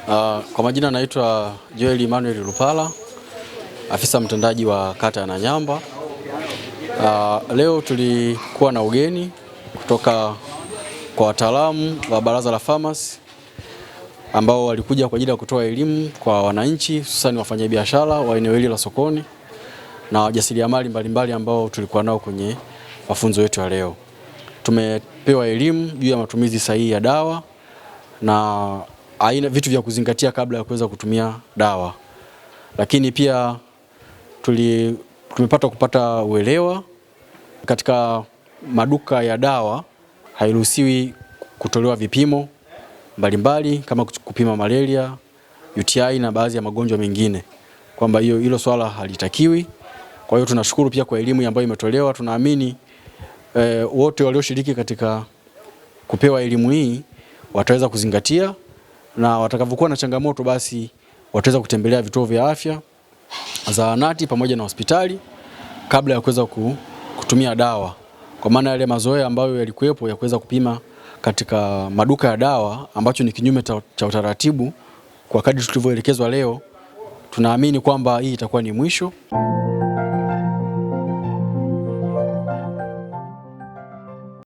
Kwa majina naitwa Joel Emmanuel Lupala, afisa mtendaji wa kata ya Nanyamba. Leo tulikuwa na ugeni kutoka kwa wataalamu wa Baraza la Famasi ambao walikuja kwa ajili ya kutoa elimu kwa wananchi, hususan wafanyabiashara wa eneo hili la sokoni na wajasiriamali mbalimbali ambao tulikuwa nao kwenye mafunzo yetu ya leo. Tumepewa elimu juu ya matumizi sahihi ya dawa na aina vitu vya kuzingatia kabla ya kuweza kutumia dawa, lakini pia tumepata kupata uelewa katika maduka ya dawa hairuhusiwi kutolewa vipimo mbalimbali kama kupima malaria, UTI na baadhi ya magonjwa mengine, kwamba hiyo hilo swala halitakiwi. Kwa hiyo tunashukuru pia kwa elimu ambayo imetolewa. Tunaamini wote walioshiriki katika kupewa elimu hii wataweza kuzingatia na watakavyokuwa na changamoto basi wataweza kutembelea vituo vya afya, zahanati pamoja na hospitali kabla ya kuweza kutumia dawa, kwa maana yale mazoea ambayo yalikuwepo ya kuweza kupima katika maduka ya dawa ambacho ni kinyume cha utaratibu, kwa kadri tulivyoelekezwa leo, tunaamini kwamba hii itakuwa ni mwisho.